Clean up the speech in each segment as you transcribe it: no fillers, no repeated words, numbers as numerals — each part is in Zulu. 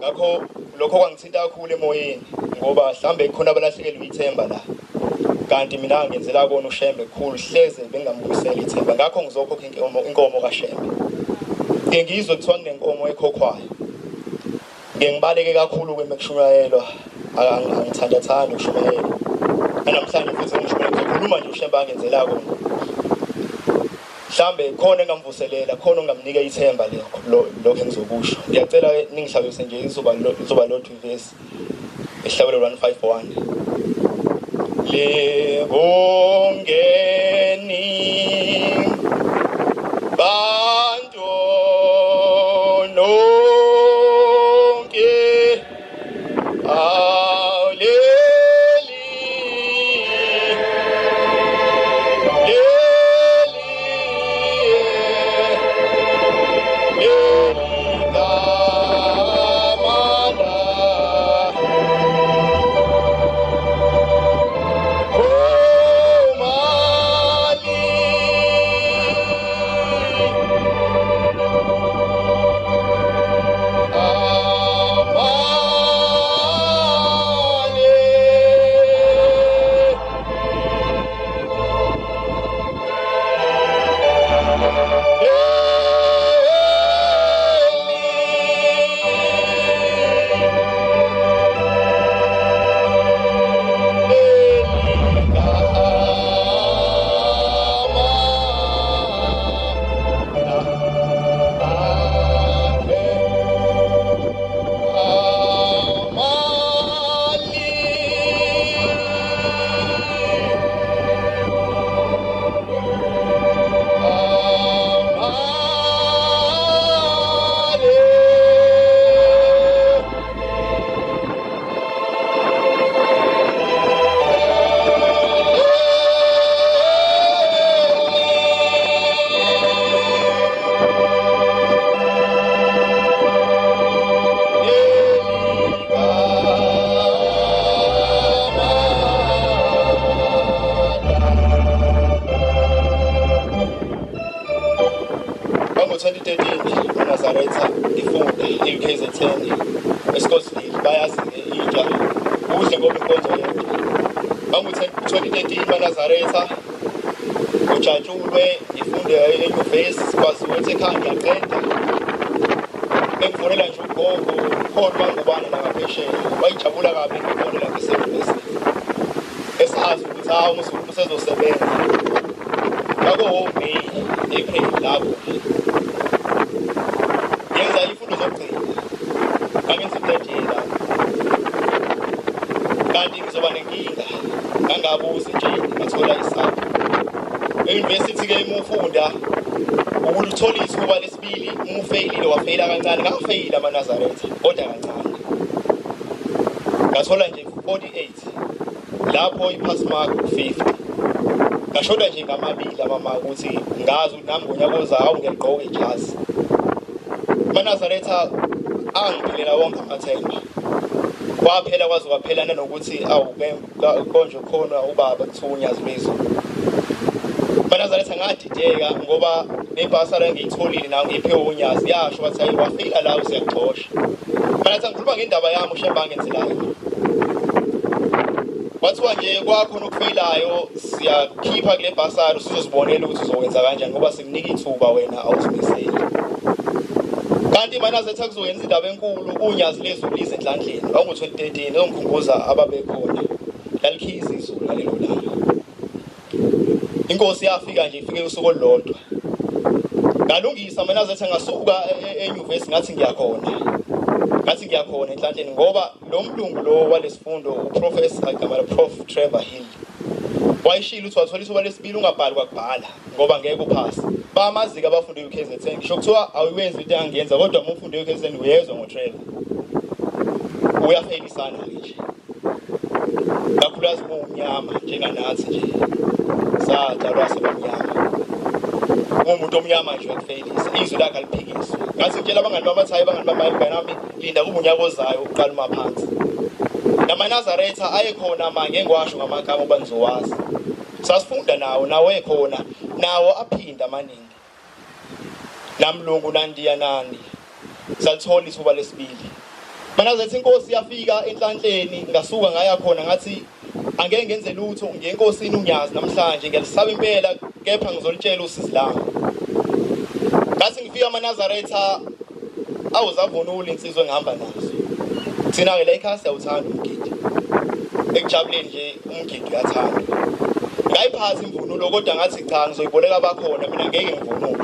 Ngakho lokho kwangithinta kakhulu emoyeni ngoba mhlambe khona abalahlekelwe ithemba la. Kanti mina ngenzela kona uShembe kukhulu hleze bengingambuyisela ithemba. Ngakho ngizokhokha inkomo inkomo kaShembe. Ngike ngizwe kuthiwa kunenkomo ekhokhwayo. Ngike ngibaleke kakhulu ke mekushunyayelwa angithandathandi ukushumayela. Namhlanje futhi ngishumayela ngizokhuluma nje uShembe angenzela kona. Mhlambe khona engamvuselela khona ongamnika ithemba lokho engizokusho. Ngiyacela ningihlabise nje izoba izoba lodwa ivesi ehlabelelo 151. Libongeni bantu nonke awuleli leli leli gama la Omali Amali Kwango-2013 eNazaretha ngifunda e-UKZN eScottsville bayazi-ke intsha kuhle ngoba inkonzo yentsha. Kwango-2013 eNazaretha kujatshulwe ngifunde enyuvesi kwaziwa ukuthi ekhaya ngiyaqeda. Bengifonela nje ugogo khona bangubane la ngaphesheya wayijabula kabi ngifonela ngisenyuvesithi esazi ukuthi hawu umzukulu usezosebenza. Ngakho o-May, April lapho ngenza ifundo zokugcina ngangenza i-third year lapho kanti ngizoba nenkinga ngangabuzi nje ngathola isapho e-university-ke uma ufunda ukulithola ithuba lesibili uma ufeyilile wafeyila kancane ngafeyila amanazaretha kodwa kancane ngathola nje 48 lapho i-pass mark 50 ngashoda nje ngamabili amamaki ukuthi ngazi ukuthi nami ngonyaka ozayo awu ngiyagqoka ijazi amanazaretha angiphelela wonke amathemba kwaphela kwaze kwaphela nanokuthi awu konje khona ubaba kuthiwa unyazi lwezulu manazaretha ngadideka ngoba nebhasari engiyitholile nayo ngiyiphiwe unyazi yasho wathi hayi wafeyila la usiyakuxosha manazaretha ngikhuluma ngendaba yami ushemba angenzelayo kwathiwa nje kwakhona okufeyilayo siyakhipha kule bhasari usuzozibonela ukuthi uzokwenza kanjani ngoba sikunika ithuba wena awuzimiseli kanti manazetha kuzoyenza indaba enkulu unyazi lezulu lize enhlanhleni wangu-2013 ongikhumbuza ababekhona lalikhiza izulu ngalelo langa inkosi yafika nje ifike usuku olulodwa ngalungisa mina zethe ngasuka e, e, enyuvesi ngathi ngiyakhona ngathi ngiyakhona enhlanhleni ngoba lo mlungu lo walesifundo uprofessor igama la Prof Trevor Hill wayishilo ukuthi wathola ithuba lesibili ungabhali kwakubhala ngoba ngeke uphase bamazike abafundi e-UKZN ngisho kuthiwa awuyenzi into engangiyenza kodwa uma ufunde e-UKZN uyezwa ngoTrevor uyafelisana-ke nje kakhulukazi uma umnyama njenganathi nje sadalwa sebamnyama umuntu omnyama nje uyakufeyilisa izwi lakhe aliphikiswe ngathi ngitshela abangani bami athi hayi abangani bami hayi mngani wami linda kube unyaka ozayo uqala uma phansi namanazaretha ayekhona ma ngeke ngiwasho ngamagama uba nizowazi sasifunda nawo nawo ekhona nawo aphinda amaningi namlungu nandiya nani salithola ithuba lesibili Manazaretha inkosi yafika enhlanhleni ngasuka ngaya khona ngathi angeke ngenze lutho ngenkosini unyazi namhlanje ngiyalisaba impela kepha ngizolitshela usizi lami. Ngathi ngifika amaNazaretha awuzavunula insizwa engihamba nazo. Thina-ke la ekhaya siyawuthanda umgidi. Ekujabuleni nje umgidi uyathanda. Ngayiphatha imvunulo kodwa ngathi cha ngizoyiboleka abakhona mina ngeke ngivunule.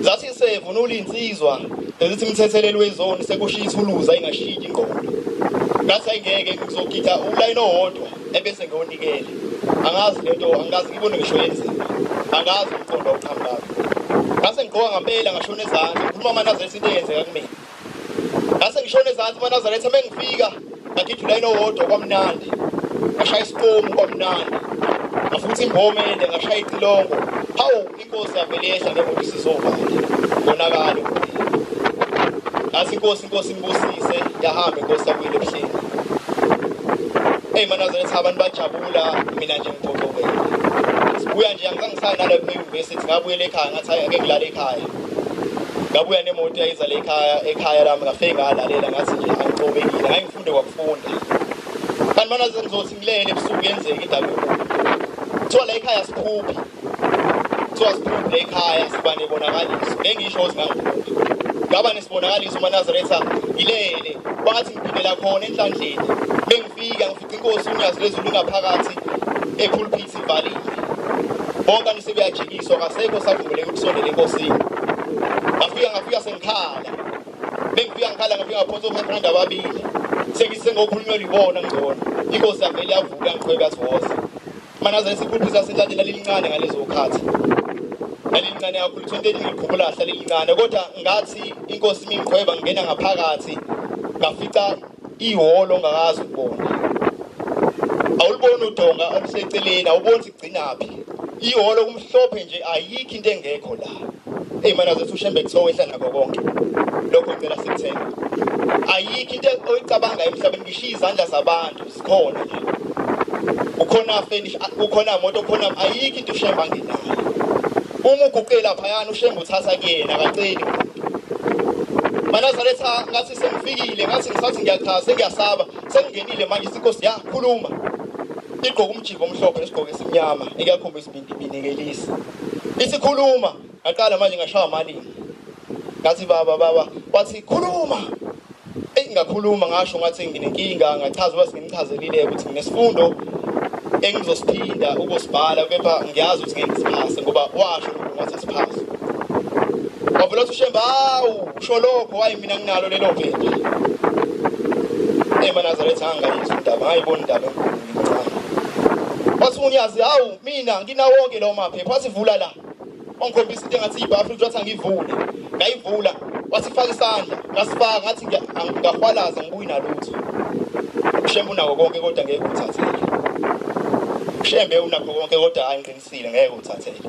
Zathi sevunula insizwa ezithi imthetheleli wezoni sekushiya ithuluzi ayingashintshi ingqondo. Ngathi ayingeke ngizogida ulayini owodwa ebese ngiyonikela. Angazi lento angikaze ngibone ngisho yenziwa. Angazi umqondo awuqhamukaphi. Ngase ngigqoka ngampela ngashona ezansi ngikhuluma amaNazaretha into eyenzeka kumina. Ngase ngishona ezansi amaNazaretha mengifika ngagida ulayini owodwa kwamnandi. Ngashaya isiqomu kwamnandi. Ngafutha imboma ende ngashaya icilongo. Hawu inkosi yavele yehla ngemoto isizovala. Konakala. Ngathi inkosi inkosi inibusise yahamba inkosi yabuyela ebuhleni. Hey maNazaretha abantu bajabula mina nje ngiphoxokele. Sibuya nje angizange ngisaya nalapho e-university ngabuyela ekhaya ngathi hayi ake ngilale ekhaya. Ngabuya nemoto yayiza le ekhaya ekhaya lami ngafike ngalalela ngathi nje angicobekile ngaye ngifunde kwakufunda. Kanti mana ngizothi ngilele ebusuku yenzeka indaba enkulu. Kuthiwa la ekhaya siphuphi. Kuthiwa siphuphi la ekhaya siba nebonakaliso. Ngeke ngisho ukuthi ngangiphupha. Ngaba nesibonakaliso maNazaretha ngilele kwathi ngiphindela khona enhlanhleni. Bengifika ngifica inkosi uNyazi lwezulu ingaphakathi epulpit ivalile. Bonke abantu sebeyajikiswa kasekho savumeleka ukusondela enkosini. Ngafika ngafika sengikhala. Bengifika ngikhala ngafika ngaphonsa o-500 ababili. Sengisengokhulunyelwa ibona ngcono. Inkosi yavele yavuka yangiqhweba yathi woza. Manazaretha ipulpit lasenhlanhleni lalincane ngalezo khathi. Lalincane kakhulu 2013 ngikhumbula kahle lalincane kodwa ngathi inkosi mingiqhweba ngingena ngaphakathi ngafica ihholo ongakazi ukubona. Awuliboni udonga oluseceleni awuboni ukuthi kugcinaphi. Ihholo kumhlophe nje ayikho into engekho la. Eyi Manazaretha uShembe kuthiwa wehla nakho konke. Lokho ngicela sikuthembe. Ayikho into oyicabanga emhlabeni ngisho izandla zabantu zikhona la. Kukhona furniture, kukhona moto, kukhona ayikho into uShembe angenayo. Uma uguqe laphayana uShembe uthatha kuyena akaceli muntu. Manazaretha ngathi sengifikile ngathi ngisathi ngiyachaza sengiyasaba sengingenile manje inkosi yakhuluma igqoka umjivo omhlophe nesigqoko esimnyama ekuyakhombisa ibinikelisa isikhuluma ngaqala manje ngashaya amalimi ngathi baba baba wathi khuluma eyi ngakhuluma ngasho ngathi nginenkinga ngachaza uba sengimchazelile ukuthi nginesifundo engizosiphinda ukusibhala kepha ngiyazi ukuthi ngeke ngisipase ngoba washo lokhu ngathi asiphase wavela wathi ushembe hawu usho lokho wayi mina nginalo lelo phepha eyi manazaretha angangayizwa indaba ngayibona indaba enkulu ngimncane wathi unyazi hawu mina nginawo wonke lawo maphepha wathi vula la wangikhombisa into engathi ibhafu futhi wathi angivule ngayivula wathi faka isandla ngasifaka ngathi ngahwalaza ngibuyi nalutho ushembe unako konke kodwa ngeke uthathele ushembe unakho konke kodwa hayi ngiqinisile ngeke uthathele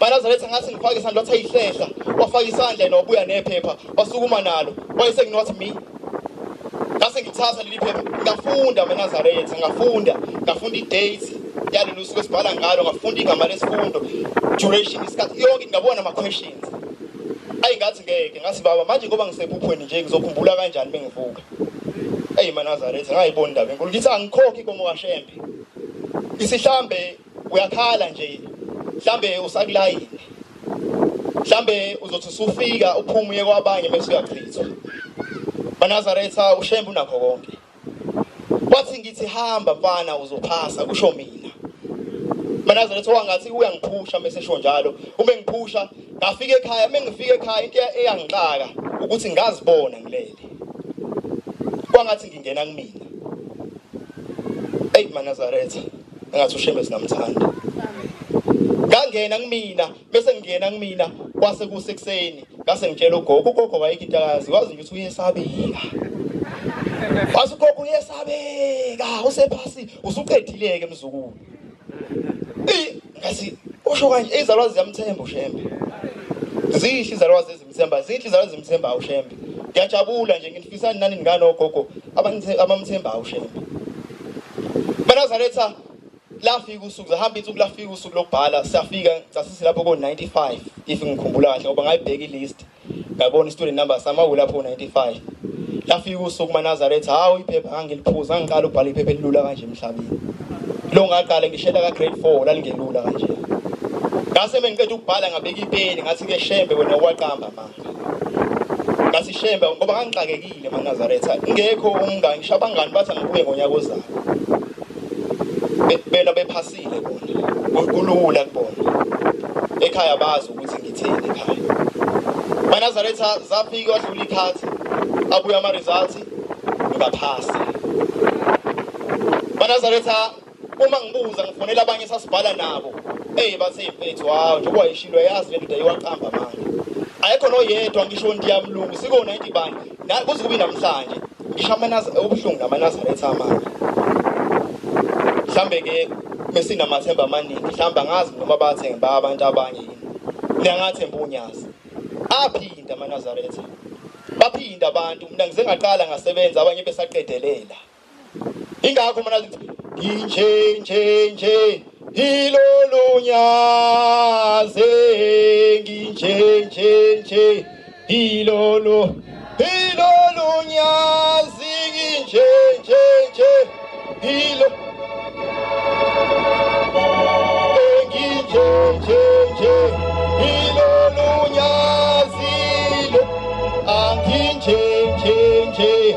Banazaretha ngathi ngifake isandla wathi ayihlehla wafaka isandla yena wabuya nephepha wasukuma nalo wayesenginwathi mi ngase ngithatha leli phepha ngafunda amaNazaretha ngafunda ngafunda i-date yalolu suku esibhala ngalo ngafunda igama lesifundo duration isikhathi yonke ngabona ama-questions ayi ngathi ngeke ngathi baba manje ngoba ngisephuphweni nje ngizokhumbula kanjani bengivuka eyi manazaretha ngayibona indaba enkulu ngithi angikhokhi inkomo kashembe isihlambe uyakhala nje mhlambe usakulayini mhlambe uzothi usufika uphume uye kwabanye bese uyachithwa banazaretha ushembe unakho konke wathi ngithi hamba mfana uzophasa kusho mina manazaretha wangathi uyangiphusha mese esho njalo uma engiphusha ngafika ekhaya uma ngifika ekhaya into eyangixaka ukuthi ngazibona ngilele kwangathi ngingena kumina eyi manazaretha engathi ushembe singamthanda ngangena kumina bese ngingena kumina kwase kusekuseni ngase ngitshela ugogo ugogo wayekho into akazi wazi nje ukuthi uyesabeka wazi ugogo uyesabeka usephasi usuqedile-ke mzukulu eyi ngathi usho kanje izalwazi ziyamthemba ushembe zihle izalwazi ezimthemba zihle izalwazi ezimthembayo ushembe ngiyajabula nje nginifisani nani nganogogo abamthembayo ushembe Banazaretha lafika usuku zahamba insuku lafika usuku lokubhala siyafika sasisilapho ko-95 if ngikhumbula kahle ngoba ngayibheka i-list ngabona i-student number sami awulapho 95 Lafika usuku maNazaretha, hawu iphepha ngangiliphuza, ngangiqala ukubhala iphepha elilula kanje emhlabeni. Lo ngaqala ngishela ka grade 4 lalingelula kanje. Ngase mengiqeda ukubhala ngabeka ipeni ngathi ke Shembe wena waqamba amanga. Ngathi Shembe ngoba ngangixakekile maNazaretha, ngekho umngani, ngisho abangani bathi angibuye ngonyaka ozayo. Bena bephasile bona. Kulula kubona. Ekhaya bazi ukuthi ngitheni ekhaya. MaNazaretha zafika wadlula ikhathi abuya ama results ngaphasa. MaNazaretha uma ngibuza ngifonela abanye sasibhala nabo. Hey bathi mfethu wow njengoba wayishilo yazi le ndoda iwaqamba manje. Ayekho noyedwa ngisho ndiyamlungu siko 90 bani. Kuze kube namhlanje ngisho amanazaretha ubuhlungu namaNazaretha amanye. Mhlambe ke mesinamathemba amaningi mhlambe angazi noma bathemba abantu abanye yini. Mina ngathemba uNyazi. Aphinda amaNazaretha. Baphinda abantu mina ngize ngaqala ngasebenza abanye besaqedelela. Ingakho mina ngithi nginje nje nje ilolu nyazi nginje nje nje ilolu ilolu nyazi nginje nje nje ilo nginje nje nje ilolu nyazi lo anginje nje nje.